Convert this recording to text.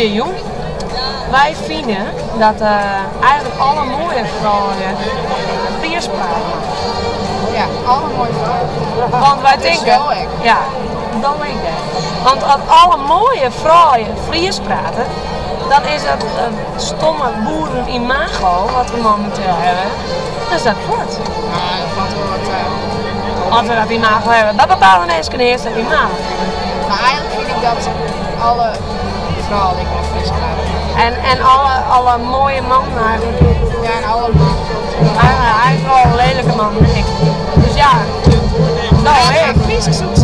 Goeiejûn. Wy fine dat eigentlik alle moaie froulju Frysk prate moatte. Ja, alle moaie froulju. Want wy tinke. Dus jo ek. Ja, dan ek dêr. Want as alle moaie froulju Frysk prate, dan is dat stomme boeren-imago wat we mominteel hawwe, dan is dat fuort. Ja, dat falt wol wat. As we dat imago hawwe, dat bepale minsken earst dat imago. Mar eigentlik fyn ik dat alle froulju ek wol Frysk prate moatte. En alle moaie mannen eigentlik. Ja, en alle mannen. Eigentlik alle lelike mannen ek. Dus ja, no Ja, ek. Frysk soe ik